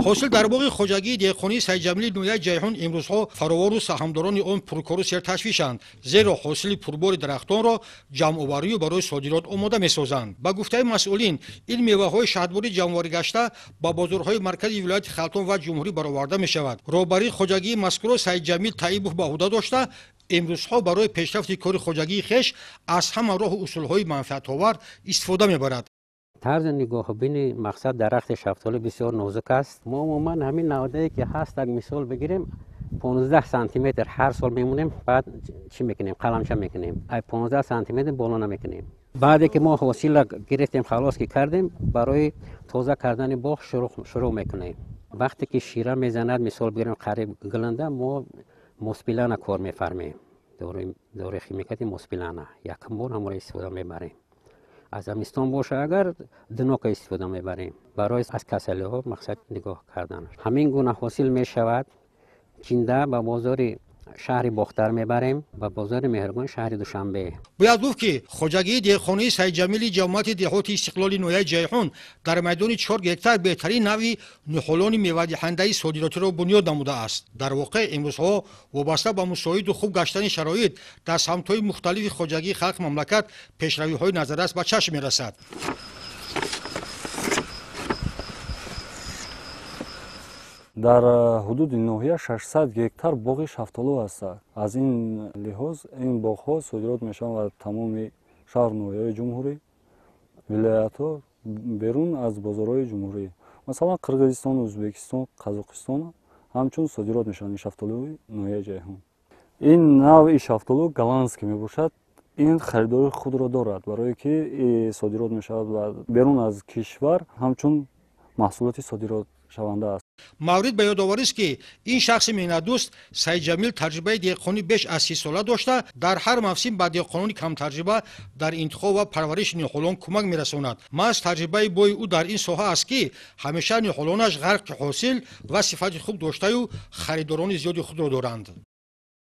Ҳосил дар боғи хоҷагии деҳқонии Сайидҷамили ноҳияи Ҷайҳун имрӯзҳо фаровону саҳмдорони он пуркору серташвишанд, зеро ҳосили пурбори дарахтонро ҷамъоварию барои содирот омода месозанд. Ба гуфтаи масъулин, ин меваҳои шаҳдбори ҷамъоварӣ гашта ба бозорҳои маркази вилояти Хатлон ва ҷумҳурӣ бароварда мешавад. Роҳбарии хоҷагии мазкурро Сайидҷамил Таибов ба ӯҳда дошта, имрӯзҳо барои пешрафти кори хоҷагии хеш аз ҳама роҳу усулҳои манфиатовар истифода мебарад. Тарзи нигоҳубини мақсад дарахти шафтолӣ бисёр нозук аст. Мо умуман ҳамин навдае ки ҳаст, як мисол бигирем, 15 сантиметр ҳар сол мемонем, баъд чӣ мекунем? Қаламча мекунем. Ай 15 сантиметр боло намекунем. Баъде ки мо ҳосилро гирифтем, халос ки кардем, барои тоза кардани боғ шурӯъ мекунем. Вақте ки шира мезанад, мисол бигирем, қариб гуланда, мо моспилана кор мефармем. Дори химикати моспилана якум бор ҳамонро истифода мебарем. Аз замистон боша агар днока истифода мебарем барои аз касалиҳо мақсад нигоҳ кардан. Ҳамин гуна ҳосил мешавад. Чинда ба бозори шаҳри Бохтар мебарем, ба бозори Меҳргон шаҳри Душанбе. Бояд гуфт, ки хоҷагии деҳқонии Сайидҷамили ҷамоати деҳоти Истиқлоли ноҳияи Ҷайҳун дар майдони 4 гектар беҳтарин навъи ниҳолони мевадиҳандаи содиротиро бунёд намудааст. Дар воқеъ имрӯзҳо вобаста ба мусоиду хуб гаштани шароит дар самтҳои мухталифи хоҷагии халқи мамлакат пешравиҳои назаррас ба чашм мерасад. Дар ҳудуди ноҳия 600 гектар боғи шафтолу аст. Аз ин лиҳоз ин боғҳо содирот мешаванд ба тамоми шаҳру ноҳияҳои ҷумҳурӣ, вилоятҳо, берун аз бозорҳои ҷумҳурӣ. Масалан, Қирғизистон, Ӯзбекистон, Қазоқистон ҳамчун содирот мешаванд ин шафтолуи ноҳияи Ҷайҳун. Ин навъи шафтолу голландский мебошад. Ин харидори худро дорад, барое ки содирот мешавад ва берун аз кишвар ҳамчун маҳсулоти содирот шаванда аст. Маврид ба ёдоварист, ки ин шахси меҳнатдӯст Сайидҷамил таҷрибаи деҳқонӣ беш аз 30 сола дошта, дар ҳар мавсим ба деҳқонони камтаҷриба дар интихоб ва парвариши ниҳолон кӯмак мерасонад. Маҳз таҷрибаи бои ӯ дар ин соҳа аст, ки ҳамеша ниҳолонаш ғарқи ҳосил ва сифати хуб доштаю харидорони зиёди худро доранд.